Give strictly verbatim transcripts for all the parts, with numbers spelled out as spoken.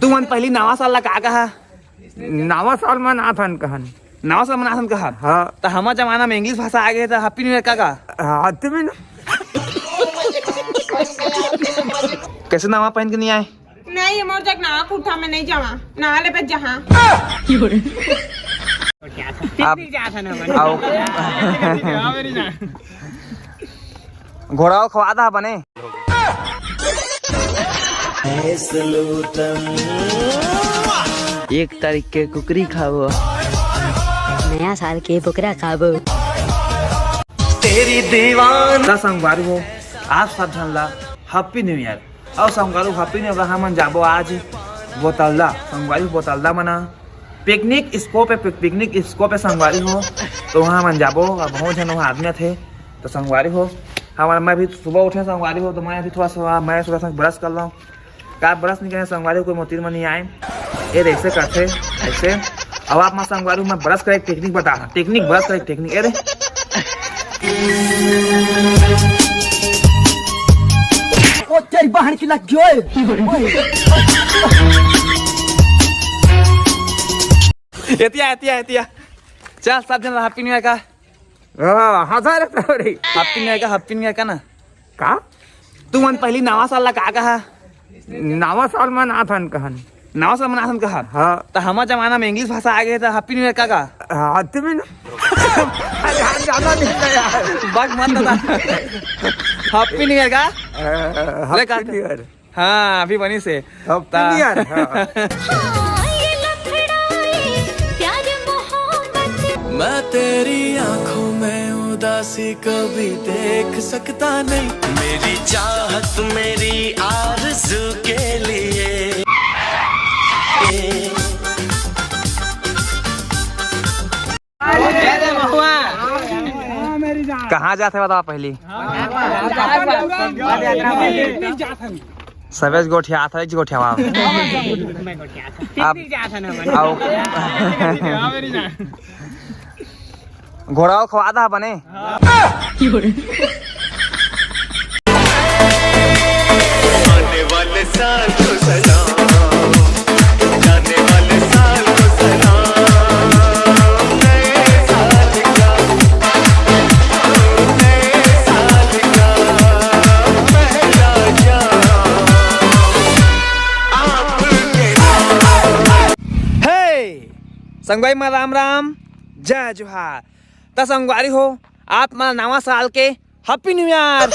तुमन पहिली नवा साल ला का कहा? नवा साल मनाथन कहन। नवा साल मनाथन कहा? हाँ। त हमर जमाना में इंग्लिश भाषा आ गे, त हैप्पी न्यू ईयर का का? हाँ, तुमन। कैसे नवा पहन के नहीं आए? नहीं, मोर जग नवा कुर्ता में नहीं जावा, नवा ले पे जहाँ। आप आओ। घोड़ा खवा दा बने। एक तारीख के कुकरी खाबो। नया साल के बोकरा खाबो। तेरी दीवान। त संगवारी हो, आप सब झन ला हैप्पी न्यू ईयर। अउ संगवारी हो, हैप्पी न्यू ईयर। हमन जाबो आज बोतलदा। संगवारी हो, बोतलदा मना पिकनिक स्कोप पे, पिकनिक स्कोप पे संगवारी हो, तो वहाँ हमन जाबो। अब बहुत झन वहाँ आदमी थे, तो संगवारी हो, हमन, मैं भी सुबह उठे संगवारी हो, तो मैं भी थोड़ा सा, मैं थोड़ा सा ब्रश कर लूँ। का ब्रश नहीं करे संगवारी हो, कोई मोती मन नहीं आए। ए रे, ऐसे करथे, ऐसे। अब आप मत संगवारी हो, मैं ब्रश करे टेक्निक बता रहा, टेक्निक, ब्रश करे टेक्निक। ए रे। ओ तेरी बहन की लग गई। एतिया, एतिया, एतिया। चल, सब झन हैप्पी न्यू ईयर का। हाँ, हाँ, sir, sorry. Happy new year का, हैप्पी न्यू ईयर का ना? का? तुमन पहिली नवा साल ला का कहा? नवा साल मनाथन कहन। नवा साल मनाथन कहा? हाँ। त हमर जमाना में इंग्लिश भाषा आ गे, त हैप्पी न्यू ईयर का का? हाँ, तुमन। अरे, हम ज्यादा नहीं है यार। बक मत बता। हैप्पी न्यू ईयर का? अ, ले का? Happy new year. हाँ, अभी बनी से। अब ता- clear, हाँ। हाँ, ये लफड़ा, ये प्यार मोहब्बत। मैं तेरी आंखों में उदासी कभी देख सकता नहीं। मेरी चाहत, मेरी आरज़ू के लिए। कहाँ जाथे बताओ पहली? सबेच गोठियात हे, एक गोठियावा। आप आओ। घोड़ा खवा दा बने। आने वाले साल को सलाम, जाने वाले साल को सलाम, नए साल का, नए साल का पहला चांद आपके नाम। हे! संगवारी मन राम राम, जय जोहार। त संगवारी हो, आप मन नवा साल के हैप्पी न्यू ईयर।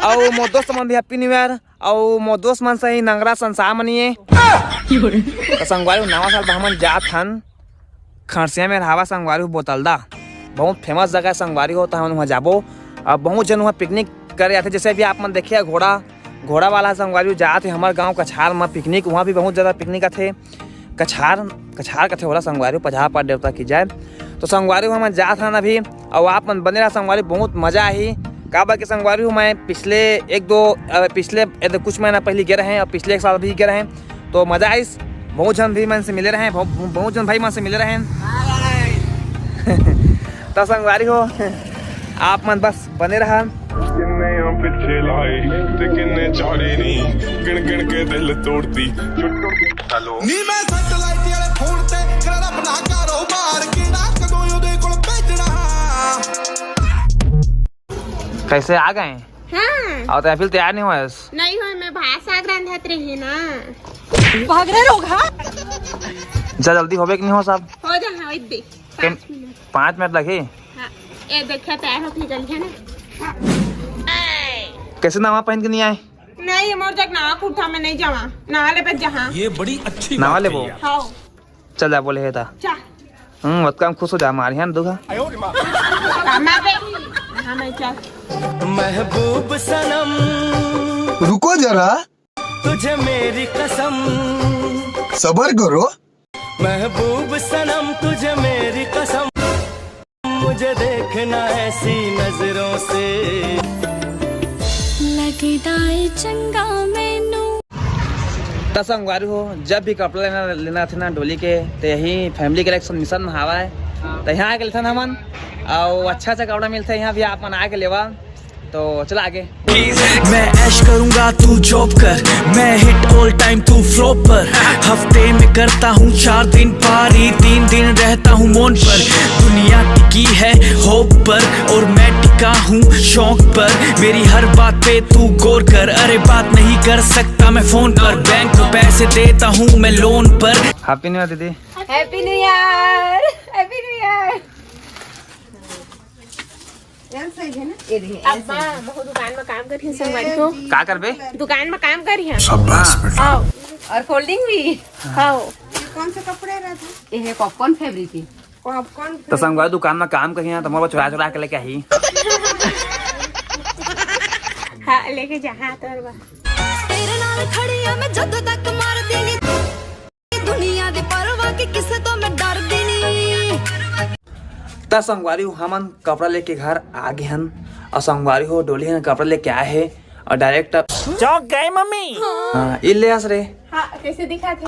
अउ मोर दोस्त मन भी हैप्पी न्यू ईयर, अउ मोर दोस्त मन सही नंगरा संसार मनिए। त संगवारी हो, नवा साल बर हमन जात हन खरसिया में रहावा संगवारी हो, बोतलदा। बहुत फेमस जगह हे संगवारी हो, त हमन वहाँ जाबो। अब बहुत झन वहाँ पिकनिक करे आथे, जैसे अभी आप मन देखे घोड़ा, घोड़ा वाला संगवारी हो जात हे हमर गाँव कछार म पिकनिक, वहाँ भी बहुत ज्यादा पिकनिक आथे। कछार, कछार कथे ओला संगवारी हो, पजहा पाट देवता की जय। तो संगवारी हो, हमन जात हन अभी, अउ आप मन बने रहा संगवारी, बहुत मजा आही। काबर के संगवारी हो, मैं पिछले एक दो, अ, पिछले, ए, कुछ महीना पहले गे रहे अउ पिछले एक साल भी गे रहे, तो मजा आइस। बहुत झन भी मन से मिले रहे, बहुत, बहुत झन भाई मन से मिले रहे। त संगवारी हो, आप मन बस बने रहा। ਕਿੰਨੇ ਆ ਪਿੱਛੇ ਲਾਏ ਤੇ ਕਿੰਨੇ ਚਾਰੇ ਨਹੀਂ, ਗਿਣ ਗਿਣ ਕੇ ਦਿਲ ਤੋੜਦੀ। ਹੈਲੋ। ਨੀ ਮੈਂ ਸੈਟਲਾਈਟ ਵਾਲੇ ਫੋਨ ਤੇ ਕਰਾਂ ਆਪਣਾ ਕਾਰੋਬਾਰ, ਕਿਹੜਾ ਕਦੋਂ ਉਹਦੇ ਕੋਲ ਭੇਜਣਾ। कैसे आ गए? हाँ। अउ त अभी तैयार नहीं होय हस? नहीं होय, मैं भात साग रांधत रही ना। भाग रहे लोग, हाँ? जा जल्दी होबे कि नहीं हो सब? हो जा, हाँ, इतने। पाँच मिनट। पाँच मिनट लगही? हाँ। ए, देखा, तैयार होके निकल गया ना। कैसे नवा पहन के नहीं आए? नहीं, मोर जग नवा कुर्ता में नहीं जावा। नवा लेबे जहाँ। ये बड़ी अच्छी नवा बात लेबो? कही आप। हाँ। चल जा, बोले हे ता। जा। हम्म, मत काम खुश हो जा, मारी है ना दुखा। अम्मा बे। हाँ, मैं चल। महबूब सनम। रुको जरा। तुझे मेरी कसम। सबर करो। महबूब सनम तुझे मेरी कसम, मुझे देखना ऐसी नजरों से। लगदा ए चंगा मैनू। त संगवारी हो, जब भी कपड़ा लेना, लेना थे ना डोली के, तो यही फैमिली कलेक्शन मिशन में हवा है। तो यहाँ आके लेथन हमन, अउ अच्छा अच्छा कपड़ा मिलता है यहाँ भी, आप मन आके लेवा। तो चला आगे। मैं ऐश करूंगा, तू जॉब कर, मैं हिट हो फुल टाइम तू फ्लो पर। हफ्ते में करता हूँ चार दिन पारी, तीन दिन रहता हूँ मोन पर। दुनिया टिकी है होप पर और मैं टिका हूँ शौक पर। मेरी हर बात पे तू गौर कर, अरे बात नहीं कर सकता मैं फोन पर। बैंक को पैसे देता हूँ मैं लोन पर। हैप्पी न्यू ईयर दीदी। Happy new year. Happy new year. यार सही है ना, ये देखिए, अब ऐसे। माँ, महू दुकान में काम करिहन संगवारी हो। का करबे? दुकान में काम करिहन। शाबाश बेटा। हाँ। और फोल्डिंग भी। हाँ। ये कौन से कपड़े रहते हैं? ये है पॉपकॉर्न फैब्रिक की। पॉपकॉर्न तो संगवारी दुकान में काम करिहन तो मोर चुरा चुरा के लेके आई। हाँ, लेके जा, हाँ, तोर बा। तेरे नाल खड़ी आ मैं जद तक मर देनी। दुनिया दी परवाह की किसे तो मैं डरदी नहीं। त संगवारी हो, हमन कपड़ा लेके घर आ गे हन। और संगवारी हो, डोली हन कपड़ा लेके आए हे और डायरेक्ट चौंक गए मम्मी। हाँ, ये ले आस रे। हाँ, कैसे दिखा थे?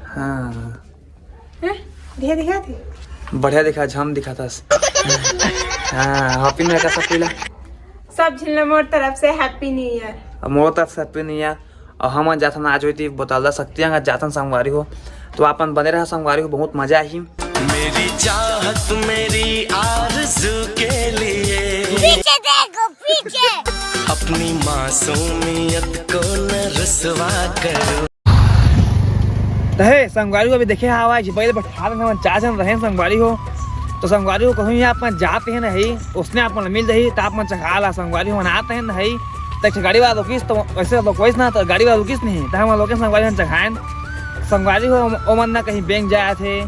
हाँ। हैं? दिखा, दिखा थे? बढ़िया दिखा, झम दिखा था। हाँ, हैप्पी न्यू ईयर का सब पीला। सब झिन ल मोर तरफ से हैप्पी न्यू ईयर। अब मोर तरफ से हैप्पी न्यू ईयर। और हमन जाथन आज होती बोतलदा शक्ति अंग जाथन संगवारी हो, तो आपन बने रहा संगवारी हो, बहुत मजा आही। मेरी चाहत मेरी आरज़ू के लिए पीछे देखो, पीछे। अपनी मासूमियत को न रुसवा करो। त हे संगवारी हो, अभी देखे हवा जी पहले बैठा रहे हमन चार झन रहे संगवारी हो। तो संगवारी हो, कहूँ यहाँ अपन जाते हैं नहीं, उसने अपन मिल जाही, त अपन चखा ला संगवारी हो, आते हैं नहीं। त एक ठे गाड़ी वाला रुकिस, तो वैसे तो कोई ना, तो गाड़ी वाला रुकिस नहीं, त हम लोग संगवारी हम चखाएन। संगवारी हो, ओमन ना कहीं बैंक जाए थे,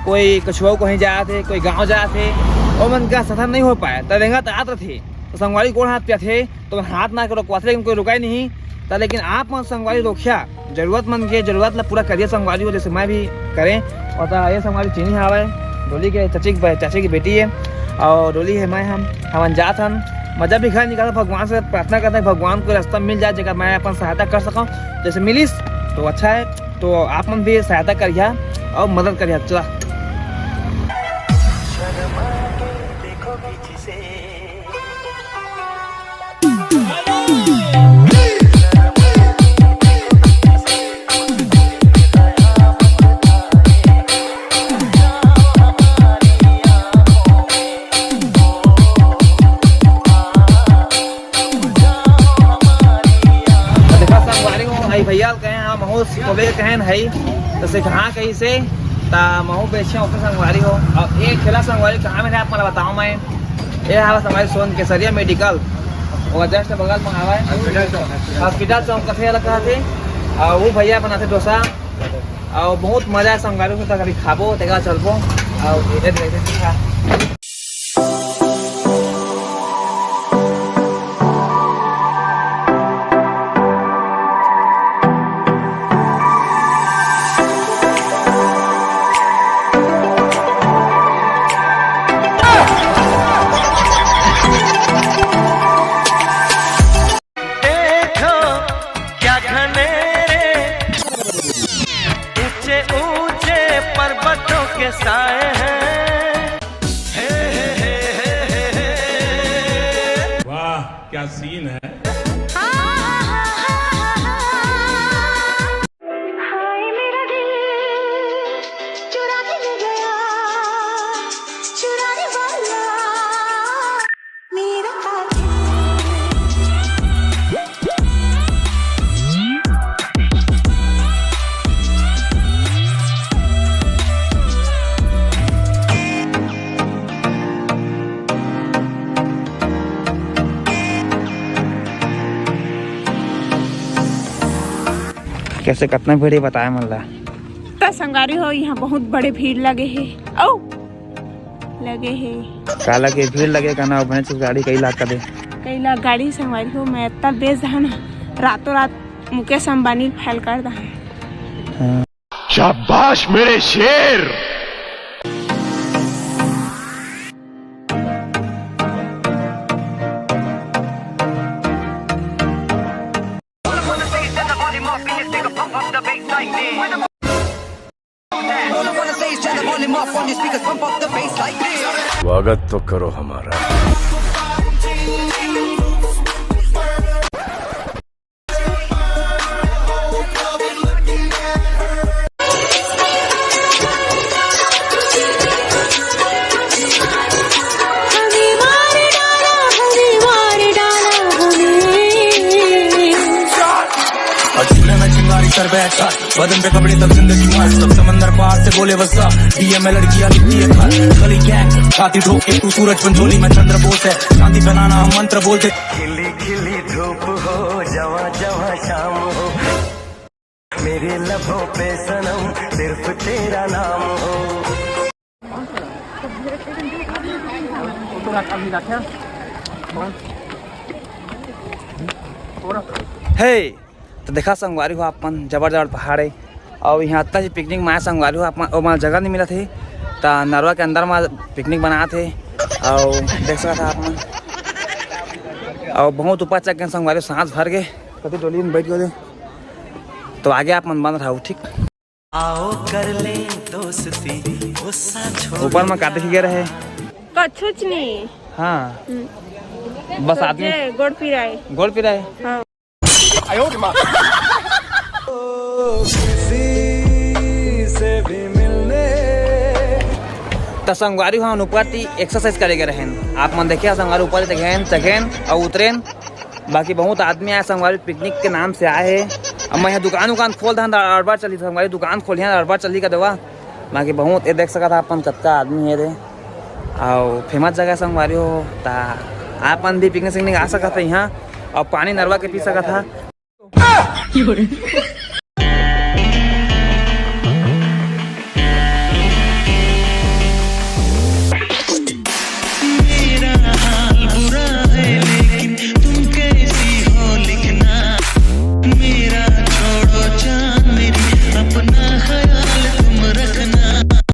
कोई कछुआ कहीं जाए थे, कोई गाँव जाए थे, ओमन का सफर नहीं हो पाए, त रेंगा त आत रथे। तो संगवारी गोड़ हाथ पिया थे, तो हाथ ना के रोकवाथे, लेकिन कोई रुकाई नहीं था। लेकिन आप मन संगवारी रोकिया, जरूरत मन के जरूरत ला पूरा करिए संगवारी हो, जैसे मैं भी करें। और ता ये संगवारी चीनी हावय, डोली के चाची के, चाची की बेटी है, और डोली है मैं, हम हमन जात हन। मजा भी घर निकाल, भगवान से प्रार्थना करते हैं, भगवान को रास्ता मिल जाए, जेकर मैं अपन सहायता कर सकूँ, जैसे मिलिस तो अच्छा है। तो आप मन भी सहायता करिया और मदद करिया। चला। देखा संगवारी हो, हई भैया कहे हम महू सिखोबे के कहेन हई, तो सिखा कैसे ता महू बेचे ओकर संगवारी हो। और एक खेला संगवारी कहाँ में है आप मला बताओ मैं। ये हवा संगवारी सोन केसरिया मेडिकल, वो जस्ट बगल में हवा है। हॉस्पिटल चौक। हॉस्पिटल चौक कथे लगा थे। और वो भैया बनाते डोसा। और बहुत मजा है संगवारी हो, तो कभी खाबो, तेका चलबो। और इधर देखते हैं। देखो क्या घनेरे ऊंचे ऊंचे पर्वतों के साए हैं। वाह, क्या सीन है। हाय मेरा दिल चुरा के ले गया, चुराने वाला मेरा कातिल। कैसे कतना भीड़ हे बताए मन ला। त संगवारी हो, यहाँ बहुत बड़े भीड़ लगे हे। औ लगे हे। का लगे? भीड़ लगे का ना, बने गाड़ी कई लाख का दे। कई लाख गाड़ी संगवारी हो, मैं इतना बेच दहा ना, रातों रात मुकेश अंबानी फेल कर दहा। हाँ। शाबाश मेरे शेर। स्वागत तो करो हमारा। चिंगारी सर पे छत, बदन पे कपड़े तब जिंदगी मस्त। सब समंदर पार से बोले वसा, डीएम में लड़कियां लिखती है खत। गली गैंग छाती ठोक के तू सूरज पंचोली में चंद्र बोस है। शांति फैलाना हम मंत्र बोलते। खिली खिली धूप हो, जवा जवा शाम हो, मेरे लबों पे सनम सिर्फ तेरा नाम हो। हे, तो देखा संगवारी हो, अपन जबर जबर पहाड़ है। और यहाँ इतना ही पिकनिक में आए संगवारी हो, अपन ओमा जगह नहीं मिला थे, त नरवा के अंदर में पिकनिक बनाए थे। और देख सकत हा अपन, और बहुत ऊपर चढ़ गए संगवारी, सांस भर गए। कति डोली में बैठ गए, तो आगे आप मन बन रहा हो, ठीक। आओ कर ले दोस्ती, गुस्सा छोड़। ऊपर में काटे के रहे। कछुच नहीं। हाँ। हम्म। बस तो आदमी जे गोड़ पिराए। गोड़ पिराए। हाँ। त संगवारी हो, ऊपर ती एक्सरसाइज करे के रहेन। आप मन देखे संगवारी, ऊपर ती गएन, चघेन और उतरेन। बाकी बहुत आदमी आए संगवारी, पिकनिक के नाम से आए हे। अब मैं यहाँ दुकान उकान खोल दहन, अड़बड़ चली संगवारी, दुकान खोलिया अड़बड़ चली का देवा। बाकी बहुत ये देख सकत हा अपन कतका आदमी हे रे, और फेमस जगह संगवारी हो, ता आप मन भी पिकनिक सिकनिक आ सकत हा यहाँ, और पानी नरवा के पी सकत हा।